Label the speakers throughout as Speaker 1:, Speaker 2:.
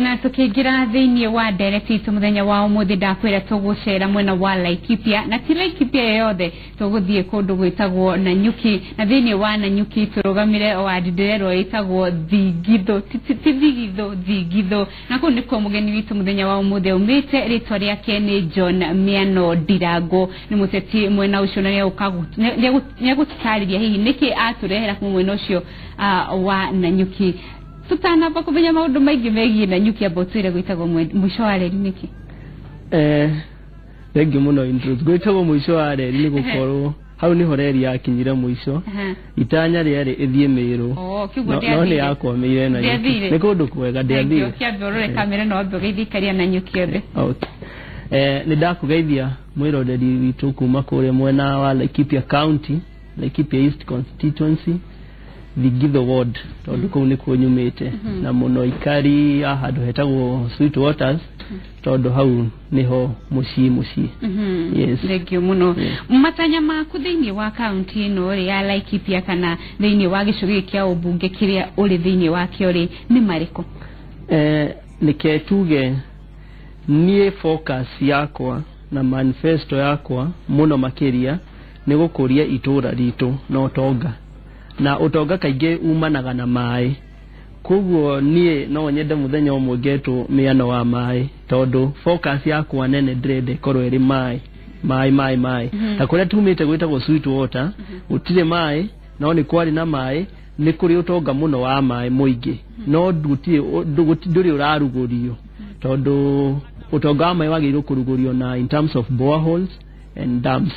Speaker 1: Na tukiingira thiini wa ndereti itu muthenya wa umuthi, ndakwira tugucera mwena wa Laikipia, na ti Laikipia yothe, tuguthie kundu gwitagwo Nanyuki, na thiini wa Nanyuki turugamire wadi ndirerwo itagwo Thingithu, ti Thigithu, Thingithu, na kuu nikuo mugeni witu muthenya wa umuthi aumite. Ritwa riake ni John Miano Ndirango, ni muteti mwena ucio, na niegututariria hihi niki aturehera kuma mwena ucio wa Nanyuki. Tutanamba kumenya maundu maingi megie Nanyuki, amba utwire gwitagwo mũico wa reri niki?
Speaker 2: Thengiũ mũno intro. Gwĩtagwo mũico wa reri nĩ gũkorwo hau nĩho reri yakinyire mũico. Itanya rĩarĩ ĩthiĩ Mĩrũ, no nĩ yakwamĩire Nanyuki. Nĩ kũndũ kwega, ndĩathire.
Speaker 1: Kĩambe ũrore kamera na wambe ũgeithie ikaria Nanyuki othe.
Speaker 2: Okay. Nĩ ndakũgeithia mwĩroreri witũ kuma kũrĩa mwena wa Laikipia County, Laikipia East Constituency, Thingitho Ward, tondũ kũu nĩkuo nyumĩte, na mũno ikari a handũ hetagwo Sweet Waters, tondũ hau nĩho mũciĩ mũciĩ. Yes.
Speaker 1: Thengiũ mũno. Matanya maku thĩinĩ wa kaunti ĩno rĩ ya Laikipia, kana thĩinĩ wa gĩcigo gĩkĩ kĩa ũmbunge kĩrĩa ũrĩ thĩinĩ wakĩo rĩ, nĩ marĩkũ?
Speaker 2: Nĩke tuge niĩ focus yakwa na manifesto yakwa mũno makĩria nĩ gũkũria itũra ritũ na ũtonga, na ũtonga kaingĩ umanaga na maĩ. Koguo niĩ no nyende mũthenya ũmwe ngetwo mĩano wa maĩ, tondũ focus yakwa nene ndĩrenda ĩkorwo ĩrĩ maĩ, maĩ, maĩ, maĩ. Ta kũrĩa tumĩte gwĩtagwo Sweet Water, gũtirĩ maĩ, no nĩ kwarĩ na maĩ, nĩ kũrĩ ũtonga mũno wa maĩ mũingĩ, no ndũrĩ ũrarugũrio, tondũ ũtonga wa maĩ wagĩrĩirwo kũrugũrio na in terms of boreholes and dams.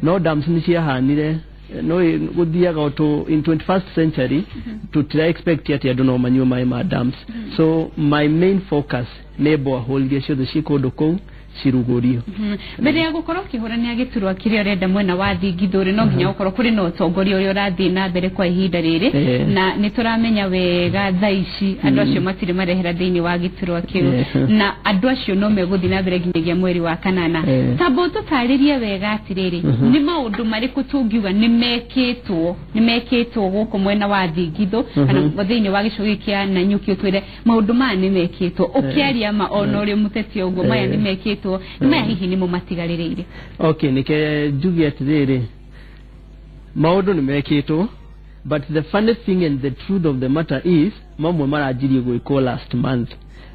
Speaker 2: No dams nĩ ciahanire no gũthiaga to in 21st century tutira expect atĩ andũ no manyue maĩ ma dams. So my main focus nĩ borehole iria ciothe ciĩ kũndũ kũu cirugũrio.
Speaker 1: Mbere ya gũkorwo ũkĩhũrania gĩturwa kĩrĩa ũrenda mwena wa Thingithu rĩ, no nginya gũkorwo kũrĩ na ũtongoria ũrĩa ũrathiĩ na mbere kwa ihinda rĩrĩ, na nĩ tũramenya wega thaa ici andũ acio matirĩ marehera thĩinĩ wa gĩturwa kĩu, na andũ acio no megũthiĩ na mbere nginyagia mweri wa kanana. Tamba ũtũtarĩrie wega atĩrĩrĩ, nĩ maũndũ marĩkũ tũngiuga nĩ mekĩtwo gũkũ mwena wa Thingithu kana thĩinĩ wa gĩcigo gĩkĩ kĩa Nanyuki? Ũtwĩre maũndũ maya nĩ mekĩtwo, ũkĩaria ma ona ũrĩ mũteti ũguo, maya nĩ mekĩtwo, maya hihi nĩmo matigarĩrĩire.
Speaker 2: Okay, nike njuge atĩrĩrĩ, maũndũ nĩ mekĩtwo, but the funny thing and the truth of the matter is mamwe maranjirie gwĩkwo last month,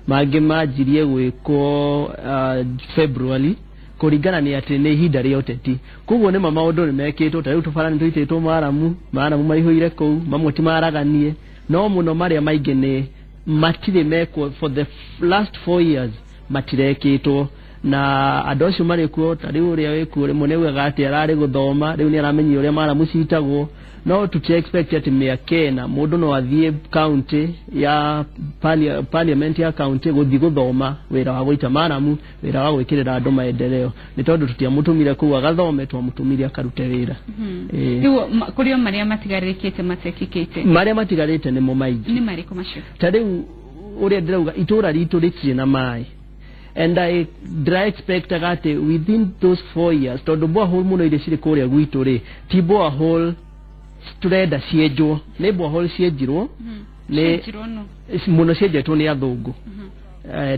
Speaker 2: mangĩ manjirie gwĩkwo February, kũringana nĩ atĩ nĩ ihinda rĩa ũteti. Koguo nĩma maũndũ nĩ mekĩtwo, ta rĩu tũbara nĩ tũitĩtwo maramu, maramu maihũire kũu, mamwe ti maraganie, no mũno marĩa maingĩ nĩ matirĩ mekwo for the last 4 years, matirekĩtwo. Na andũ acio marĩ kuo, ta rĩu ũrĩa wĩkuo, rĩmwe nĩ augaga atĩ ararĩ gũthoma, rĩu nĩ aramenyire ũrĩa maramu citagwo, no tuti expect atĩ mĩaka 4 mũndũ no athiĩ county ya parliament ya county gũthiĩ gũthoma wĩra wa gũita maramu, wĩra wa gwĩkĩrĩra andũ maendeleo, nĩ tondũ tũtiamũtũmire kũu agathome, twamũtũmire akarute wĩra.
Speaker 1: Rĩu kũrĩ o marĩa matigarĩrĩkĩte matekĩkĩte?
Speaker 2: Marĩa matigarĩte nĩmo maingĩ.
Speaker 1: Nĩ marĩkũ macio?
Speaker 2: Ta rĩu ũrĩa ndĩrauga, itũra ritũ rĩtirĩ na maĩ, and I ndĩra expectaga atĩ within those 4 years, tondũ borehole mũno iria cirĩ kũrĩa gwitũ rĩ, ti borehole tũrenda cienjwo, nĩ borehole cienjirwo nĩ
Speaker 1: Cienjirwo nũ?
Speaker 2: Mũno cienjetwo nĩ athũngũ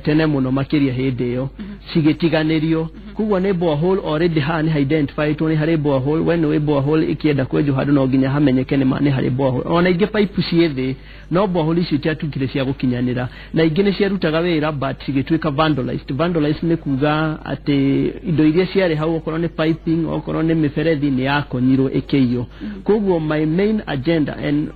Speaker 2: tene mũno makĩria, hĩndĩ ĩyo cigĩtiganĩrio. Koguo nĩ borehole already haha nĩ identified nĩ harĩ borehole. We nĩ borehole ĩkĩenda kwenjwo handũ, no nginya hamenyeke nĩ ma nĩ harĩ borehole, ona ingĩ pipe ciĩ thĩ, no borehole icio itiatuĩkire cia gũkinyanĩra, na ingĩ nĩ ciarutaga wĩra but cigĩtuĩka vandalized. Vandalized nĩ kuga atĩ indo iria ciarĩ hau, okorwo nĩ piping, okorwo nĩ mĩberethi, nĩ yakonyirwo ĩkĩiywo. Koguo my main agenda, and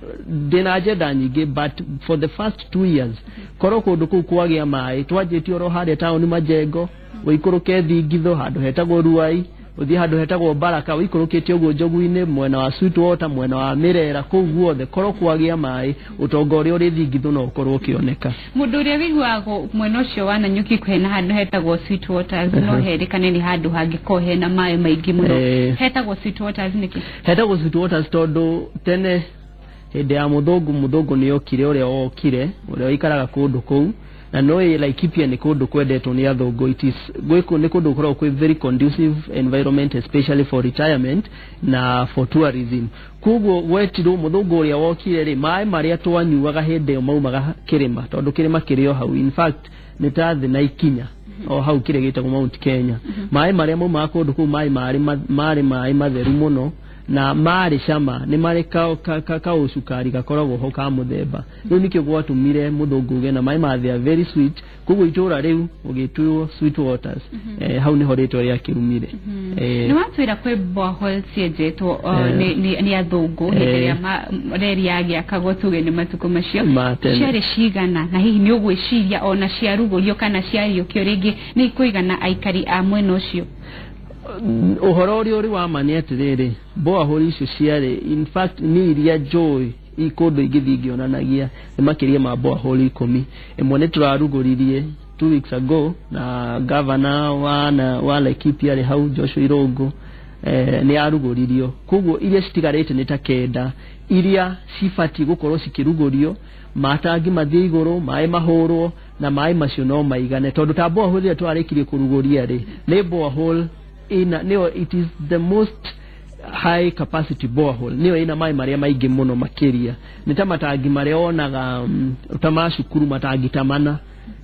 Speaker 2: ndĩna agenda nyingĩ, but for the first 2 years korwo kũndũ kũu kwagĩa maĩ, twanjĩtie oro harĩa taũni Majengo, ũikũrũke Thingitho handũ hetagwo Ruai, ũthiĩ handũ hetagwo Baraka, ũikũrũkĩte ũguo Njogu-inĩ, mwena wa Sweetwater, mwena wa Mĩrera, kũu guothe korwo kwagĩa maĩ, ũtonga ũrĩa ũrĩ Thingitho no ũkorwo ũkĩoneka.
Speaker 1: Mũndũ ũrĩa wĩiguaga mwena ũcio wa Nanyuki hena handũ hetagwo Sweet Waters, no herĩkane nĩ handũ hangĩkorwo hena maĩ maingĩ mũno. Hetagwo Sweet Waters nĩkĩ?
Speaker 2: Hetagwo Sweet Waters tondũ tene hĩndĩ ya mũthũngũ, mũthũngũ nĩ okire, ũrĩa wokire, ũrĩa waikaraga kũndũ kũu, Na no Laikipia nĩ kũndũ kwendetwo nĩ athũngũ. It is nĩ kũndũ gũkoragwo kwĩ very conducive environment, especially for retirement na for tourism. Koguo gwetirwo mũthũngũ ũrĩa wokire rĩ, maĩ marĩa twanyuaga hĩndĩ ĩyo maumaga kĩrĩma, tondũ kĩrĩma kĩrĩ o hau, in fact nĩ ta thĩ na ikinya o hau kĩrĩa gĩtagwo Mount Kenya. Maĩ marĩa maumaga kũndũ kũu, maĩ marĩ maĩ matheru mũno na marĩ cama, nĩ marĩ kaũcukari gakoragwo ho ka mũthemba. Rĩu nĩkĩo gwatũmire mũthũngũ uge na maĩ ma they are very sweet. Koguo itũra rĩu ũgĩtuo Sweet Waters. Hau nĩho rĩtwa rĩakĩumire.
Speaker 1: Nĩ watwĩra kwĩ borehole cienjetwo nĩ athũngũ hĩndĩ ĩrĩa reri yagĩakagwo, tuge nĩ matukũ macio. Ciarĩ cigana, na hihi nĩ ũgwĩciria ona ciarugũrio kana ciariũkio rĩngĩ nĩ ikũigana aikari a mwena ũcio?
Speaker 2: Ũhoro ũrĩa ũrĩ wa ma nĩ atĩrĩrĩ, borehole icio ciarĩ, in fact nĩ iria njũĩ kũndũ ingĩthiĩ ngĩonanagia, nĩ makĩria ma borehole 10. Ĩmwe nĩ tũrarugũririe 2 weeks ago na governor wa Laikipia arĩ hau, Joshua Irũngũ, nĩ arugũririo. Koguo iria citigarĩte nĩ ta 9 iria cibatiĩ gũkorwo cikĩrugũrio, matangi mathiĩ igũrũ, maĩ mahũrwo, na maĩ macio no maigane, tondũ ta borehole ĩrĩa twarĩkirie kũrugũria rĩ, nĩ borehole ina nĩyo, it is the most high capacity borehole, nĩyo ĩna maĩ marĩa maingĩ mũno makĩria. Nĩ ta matangi marĩa wonaga ta ma cukuru, matangi ta 4.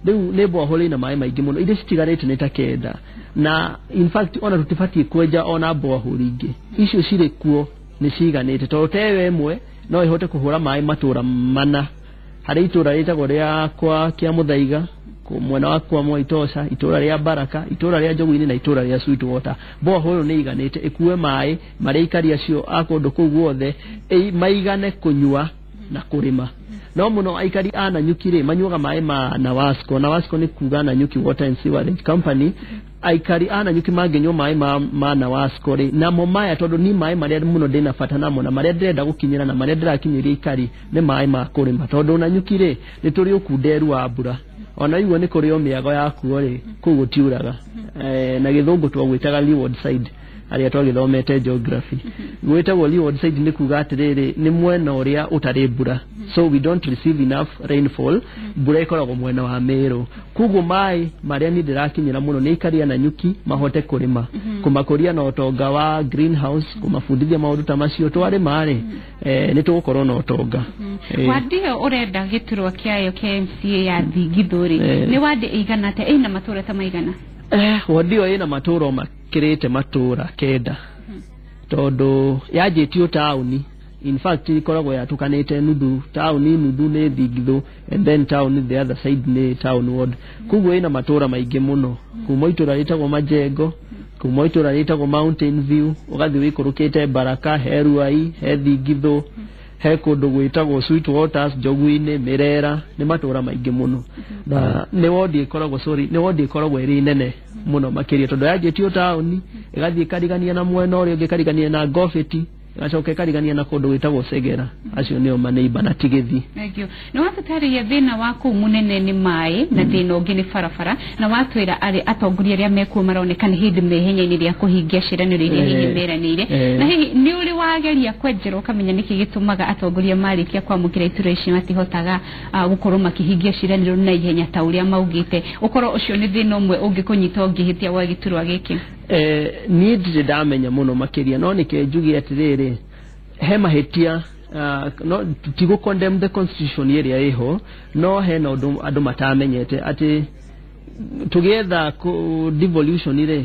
Speaker 2: Rĩu nĩ borehole ĩna maĩ maingĩ mũno. Iria citigarĩte nĩ ta 9, na in fact ona tũtibatiĩ kwenja ona borehole ingĩ, icio cirĩ kuo nĩ ciganĩte, tondũ ta ĩyo ĩmwe no ĩhote kũhũra maĩ matũra 4. Harĩ itũra rĩtagwo rĩa kwa kĩa Mũthaiga mwena wa kwa Mwaitosha, itũra rĩa Baraka, itũra rĩa Njogu-inĩ na itũra rĩa Sweetwater. Borehole nĩ iganĩte ĩkue maĩ marĩa aikari acio a kũndũ kũu guothe maigane kũnyua na kũrĩma. No mũno aikari a Nanyuki rĩ, manyuaga maĩ ma Nawasco. Nawasco nĩ kuga Nanyuki Water and Sewerage Company. Aikari a Nanyuki mangĩnyua maĩ ma Nawasco rĩ, namo maya, tondũ ni maĩ marĩa mũno ndĩna bata namo na marĩa ndĩrenda gũkinyĩra na marĩa ndĩrakinyĩria aikari nĩ maĩ ma kũrĩma, tondũ Nanyuki rĩ, nĩ tũrĩ ũkunderu wa mbura. Ona igua nĩ kũrĩ o mĩago yakuo rĩ, kũu gũtiuraga. Na gĩthũngũ twagwĩtaga leeward side, arĩa twagĩthomete geography gwĩtagwo leeward side, nĩ kuga atĩrĩrĩ, nĩ mwena ũrĩa ũtarĩ mbura. So we don't receive enough rainfall, mbura ĩkoragwo mwena wa Meru. Koguo maĩ marĩa niĩ ndĩrakinyĩra mũno nĩ aikari a Nanyuki mahote kũrĩma, kũmakũria na ũtonga wa greenhouse, kũmabundithia maũndũ ta macio. Twarĩma rĩ, nĩ tũgũkorwo na ũtonga.
Speaker 1: Wandi ĩyo ũrenda gĩturwa kĩayo kĩa MCA ya Thingithũ rĩ, nĩ wandi ĩigana atĩa, ĩna matũra ta maigana?
Speaker 2: Wandi ĩyo ĩna matũra makĩrĩte matũra 9, tondũ yanjĩtio taũni, in fact ĩkoragwo yatũkanĩte nuthu taũni, nuthu nĩ Thingithũ, and then town the other side nĩ town ward. Koguo ĩna matũra maingĩ mũno, kuma itũra rĩtagwo Majengo, kuma itũra rĩtagwo Mountain View, ũgathiĩ wĩikũrũkĩte Baraka, he Ruai, he Thingithũ, he kũndũ gwĩtagwo Sweet Waters, Njogu-inĩ, Mĩrera. Nĩ matũra maingĩ mũno na nĩ wondi ĩkoragwo, sorry, nĩ wondi ĩkoragwo ĩrĩ nene mũno makĩria, tondũ yanjĩtio taũni, ĩgathiĩ ĩkarigania na mwena ũrĩa ũngĩ, ĩkarigania na Ngobĩti, ĩgacoka ĩkarigania na kũndũ gwĩtagwo Segera. Acio nĩo maneiba na Tigĩthi.
Speaker 1: Thank you. Nĩ watũtarĩria thĩna wa kũu mũnene nĩ maĩ na thĩna ũngĩ nĩ barabara, na watwĩra arĩ atongoria arĩa mekuo maroneka nĩ hĩndĩ me ihenya-inĩ rĩa kũhingia ciĩranĩro iria hihi meranĩire. Na hihi nĩ ũrĩ wageria kwenjerwo ũkamenya nĩkĩ gĩtũmaga atongoria marĩkia kwamũkĩra iturwa ici matihotaga gũkorwo makĩhingia ciĩranĩro na ihenya ta ũrĩa maugĩte? Ũkorwo ũcio nĩ thĩna ũmwe ũngĩkũnyita ũngĩhĩtia wa gĩturwa gĩkĩ.
Speaker 2: Niĩ ndirĩ ndamenya mũno makĩria, no nĩke njuge atĩrĩrĩ, he mahĩtia, no ti gũ condemn the constitution ĩrĩa ĩho, no hena ũndũ andũ matamenyete atĩ tũgĩetha devolution rĩ,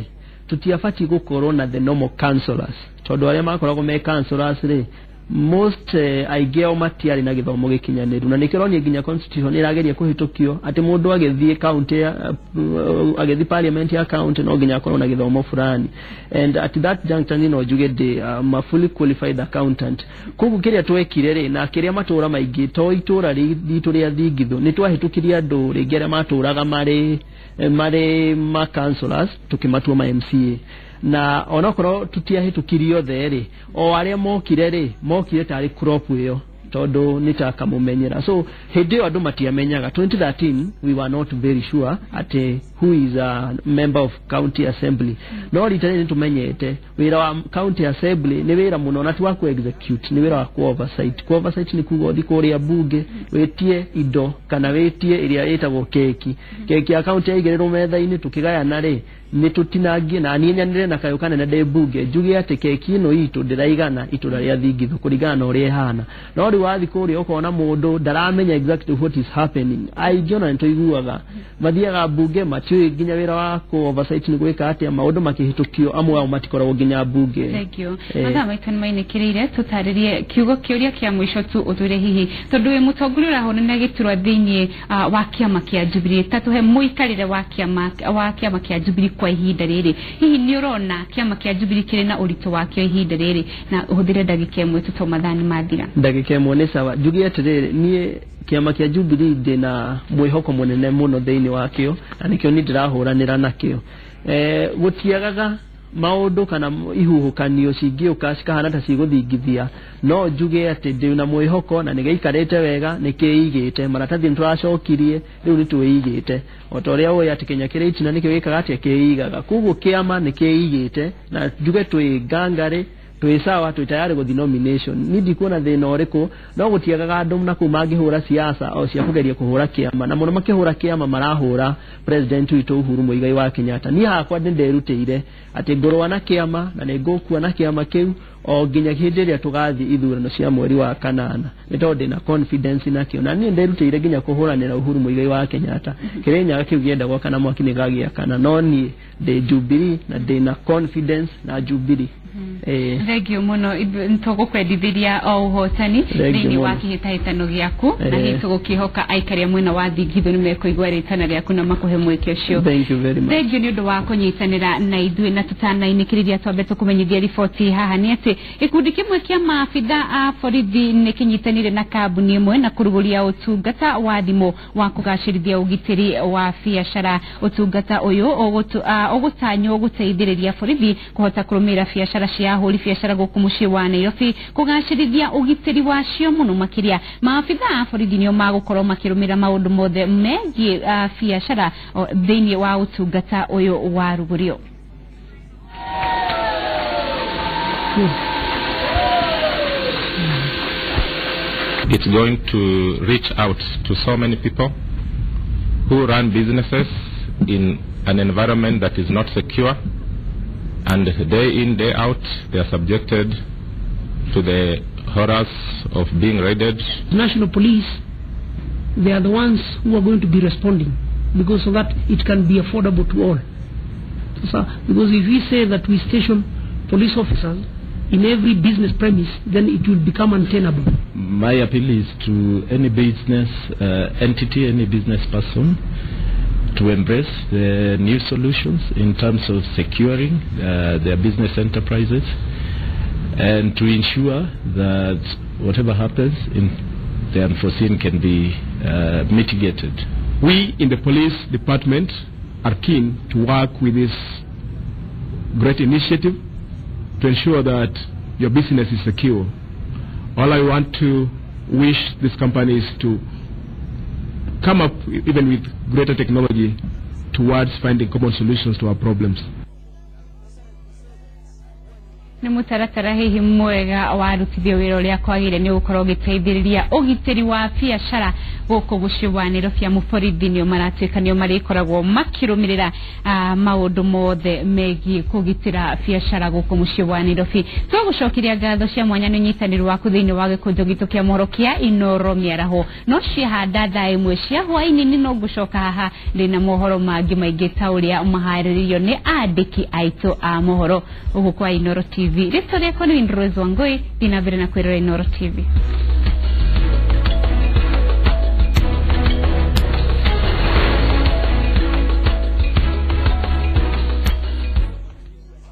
Speaker 2: tũtiabatiĩ gũkorwo na the normal councillors, tondũ arĩa makoragwo me councillors rĩ, most aingĩ ao matiarĩ na gĩthomo gĩkinyanĩru. Na nĩkĩo ũronire nginya constitution ĩrageria kũhĩtũkio atĩ mũndũ agĩthiĩ county agĩthiĩ parliament ya county no nginya akorwo na gĩthomo fulani. And at that juncture niĩ no njuge ndĩ a fully qualified accountant. Koguo kĩrĩa twekire rĩ, na kĩrĩa matũra maingĩ, to itũra ritũ rĩa Thingithũ, nĩ twahĩtũkirie andũ rĩngĩ arĩa matũraga marĩ ma councillors, tũkĩmatua ma MCA. Na onokorwo tũtiahĩtũkirie othe rĩ, o arĩa mokire rĩ, mokire tarĩ crop ĩyo. tondu nĩ ta kamũmenyera. So hĩndĩ ĩyo andũ matiamenyaga. 2013 we were not very sure atĩ who is a member of county assembly. No rita rĩrĩ nĩtũmenyete wĩra wa county assembly nĩ wĩra mũno na ti wa ku execute, nĩ wĩra wa ku oversight. Ku oversight nĩ kuga ũthiĩ kũrĩa bunge wĩtie indo kana wĩtie ĩrĩa ĩtagwo keki. Keki ya county yaigĩrĩrwo metha-inĩ tũkĩgayana rĩ, nĩ tũtinangie na niĩ nyanĩre na kayũ kanene ndĩ mbunge njuge atĩ keki ĩno itũ ndĩraigana itũra rĩa Thingithu kũringana na ũrĩa ĩhana. No rĩu wathiĩ kũrĩa ũkona mũndũ ndaramenya exactly what is happening. Aingĩ ona nĩtũiguaga mathiaga mbunge matiũĩ nginya wĩra wa ku oversight nĩ gwĩka atĩa, maũndũ makĩhĩtũkio amwe ao matikoragwo nginya mbunge.
Speaker 1: Thank you. Mathaa maitũ nĩ mainĩkĩrĩire, tũtarĩrie kiugo kĩũria kĩa mũico tu ũtwĩre hihi tondũ wĩ mũtongoria ũrahũrana gĩturwa thĩinĩ wa kĩama kĩa Jubilee, ta tũhe mũikarĩre wa kĩama kĩa Jubilee kwa ihinda rĩrĩ. Hihi nĩ ũrona kĩama kĩa Jubilee kĩrĩ na ũritũ wakĩo ihinda rĩrĩ? Na ũhũthĩre ndagĩka ĩmwe tu tondũ mathaa nĩ mathira.
Speaker 2: Ndagĩka ĩmwe nĩ sawa. Njuge atĩrĩrĩ, niĩ kĩama kĩa Jubilee ndĩna mwĩhoko mũnene mũno thĩinĩ wakĩo na nĩkĩo niĩ ndĩrahũranĩra nakĩo. Gũtiagaga maũndũ kana ihuhũkanio cingĩũka cikahana ta cigũthingithia, no njuge atĩ ndĩna mwĩhoko na nĩgĩikarĩte wega, nĩkĩigĩte maratathi nĩtũracokirie, rĩu nĩtwĩigĩte o ta ũrĩa ũĩ atĩ Kenya kĩrĩ itina nĩkĩo gĩkaga atĩa, kĩigaga. Koguo kĩama nĩkĩigĩte na njuge twĩ ngangarĩ, twĩ sawa, twĩ tayari gũthiĩ nomination. Niĩ ndikuona thĩna ũrĩkũ, no gũtiagaga andũ na kũu mangĩhũra siasa o cia kũgeria kũhũra kĩama, na mũno makĩhũra kĩama marahũra president witũ Uhuru Muigai wa Kenyatta. Niĩ hakwa nĩnderutĩire atĩ ngũrũa na kĩama na nĩngũkua na kĩama kĩu o nginya hĩndĩ ĩrĩa tũgathiĩ ithurano cia mweri wa kanana, nĩ tondũ ndĩna confidence nakĩo na niĩ nderutĩire nginya kũhũranĩra Uhuru Muigai wa Kenyatta. Kĩrĩnyaga kĩu gĩendagwo kana mwaki nĩgagĩakana, no niĩ ndĩ Jubilee na ndĩna confidence na Jubilee.
Speaker 1: Thank you mũno, nĩtũgũkwendithĩria o ũhotani thĩinĩ wa kĩhĩtahĩtano gĩaku na hihi tũgũkĩhoka aikari a mwena wa Thingithu nĩmekũigua rĩtana rĩaku na makũhe mweke ũcio.
Speaker 2: Thank you very much.
Speaker 1: Thank you nĩ ũndũ wa kũnyitanĩra na ithuĩ. Na tũtanainĩkĩrĩria twambe tũkũmenyithia riboti haha nĩ atĩ gĩkundi kĩmwe kĩa maabitha a borithi nĩ kĩnyitanĩire na kambuni ĩmwe na kũrugũria ũtungata wa thimũ wa kũgacĩrithia ũgitĩri wa biacara. Ũtungata ũyũ ũgũtanywo gũteithĩrĩria borithi kũhota kũrũmĩrĩra biacara cia ahũri biacara gũkũ mũciĩ wa Nairobi, kũgacĩrithia ũgitĩri wacio mũno makĩria. Maabitha a borithi nĩo magũkorwo makĩrũmĩrĩra maũndũ mothe megiĩ biacara thĩinĩ wa ũtungata ũyũ wa rugũrio.
Speaker 3: It's going to reach out to so many people who run businesses in an environment that is not secure, and day in, day out, they are subjected to the horrors of being raided.
Speaker 4: The National Police, they are the ones who are going to be responding, because so that it can be affordable to all. So, because if we say that we station police officers in every business premise, then it will become untenable.
Speaker 5: My appeal is to any business entity, any business person, to embrace the new solutions in terms of securing their business enterprises, and to ensure that whatever happens in the unforeseen can be mitigated.
Speaker 6: We in the police department are keen to work with this great initiative to ensure that your business is secure. All I want to wish this company is to come up even with greater technology towards finding common solutions to our problems.
Speaker 1: Nĩ mũtaratara hihi mwega warutithio wĩra ũrĩa kwagĩrĩire nĩ ũgũkorwo ũgĩteithĩrĩria ũgitĩri wa biacara gũkũ mũciĩ wa Nairobi. Amu borithi nĩo maratuĩka nĩo marĩkoragwo makĩrũmĩrĩra maũndũ mothe megiĩ kũgitĩra biacara gũkũ mũciĩ wa Nairobi. Tũgũcokeria ngatho cia mwanya nĩ ũnyitanĩri waku thĩinĩ wa gĩkũnjo gitũ kĩa mohoro kĩa Inooro mĩaraho. No ciahanda thaa ĩmwe cia hwaĩ-inĩ no ngũcoka haha ndĩna mohoro mangĩ maingĩ ta ũrĩa maharĩrĩirio nĩ andĩki aitũ a mohoro gũkũ kwa Inooro TV. Rĩtwa rĩakwa nĩ Rose Wangui, ndina mbere na kwĩrora Inooro TV.